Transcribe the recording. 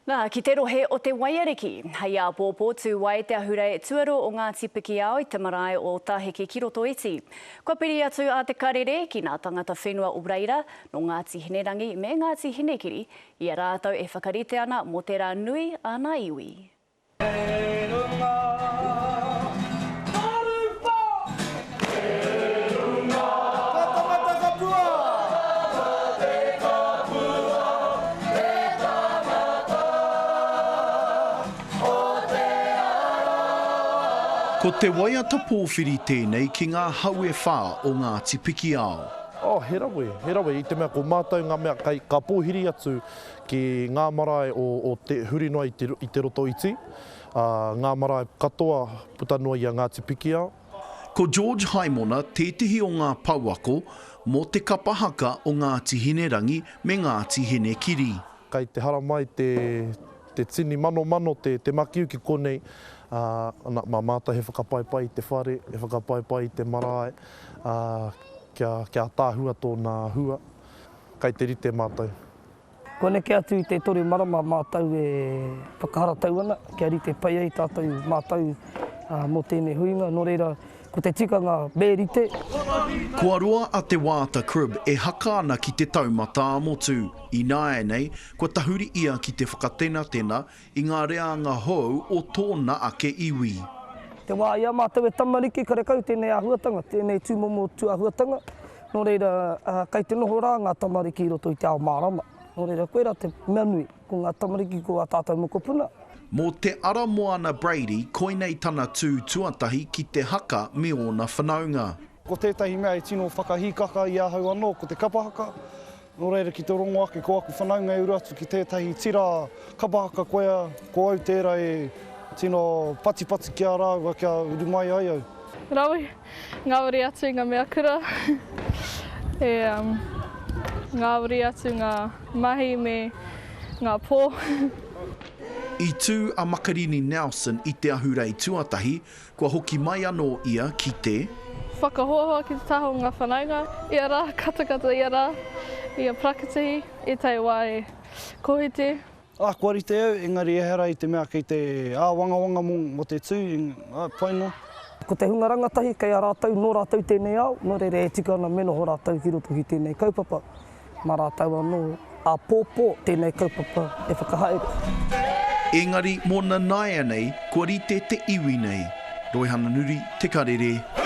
Nā, ki te rohe o Te Waiariki. Hei āpōpō tū ai te ahurei tuarua o Ngāti Pikiao i te marae o Tāheke ki Rotoiti. Kua piri atu a Te Karere ki nā tangata whenua o reira, nō Ngāti Hinerangi me Ngāti Hinekiri, i a rātou e whakarite ana mō te rā nui a nā iwi. Ko te waiata pōwhiri tēnei ki ngā hau e whā o Ngāti Pikiao. Oh, he rawe, he rawe, i te mea ko mātou ngā mea kei, ka pōhiri atu ki ngā marae o, o te, huri noa i te, i te Rotoiti, ā, ngā marae katoa puta noa i a Ngāti Pikiao. Ko George Haimona tētehi o ngā pouako mō te kapa haka o Ngāti Hinerangi me Ngāti Hinekiri. Kei te haramai te, te tini manomano te, te makiu ki konei, ā, ana, mā mātou he whakapaipai i te whare, he whakapaipai i te marae, ā, kia, kia ataahua tōna hua. Kei te rite mātou. Kua neke atu i te toru marama mātou e whakaharatau ana kia rite pai ai tātou mātou mō tēnei huinga, nō reira, ko te tikanga me rite. Kua roa a Te Waata Cribb e haka ana ki te taumata ā-motu. Ināianei, kua tahuri ia ki te whakatenatena i ngā reanga hou o tōna ake iwi. Te wā i a mātou e tamariki, karekau tēnei āhuatanga, tēnei tūmomo tūāhuatanga, nō reira, kei te noho rā ngā tamariki i roto i te ao mārama. Nō reira, koirā te mea nui, ko ngā tamariki, ko ā tātou mokopuna. Mō Te Aramoana Brady, koinei tana tū tuatahi ki te haka me ōna whanaunga. Ko tētahi mea e tino whakahīkaka i ahau anō, ko te kapa haka. Nō reira, ki te rongo ake ko aku whanaunga e uru atu ki tētahi tira kapa haka koia, ko au tērā e tino patipati ki a rāua kia uru mai ai au. Rawe, ngāwari atu ngā mea kura, e ngāwari atu ngā mahi me ngā pō. I tū a Makarini Nelson i te ahurei tuatahi, Kua hoki mai anō ia ki te. Whakahoahoa ki te taha o ngā whanaunga, ia rā, katakata ia rā, ia parakitihi, ētahi wā e kohite. Ā, kua rite au, engari ehara i te mea kei te āwangawanga mō te tū, ā, pai noa. Ko te hunga rangatahi kei a rātou, nō rātou tēnei ao, nō reira e tika ana me noho rātou ki roto ki tēnei kaupapa. Mā rātou anō āpōpō tēnei kaupapa e whakahaere. Engari mō nanaianei kua rite te iwi nei. Roihana Nuri, Te Karere.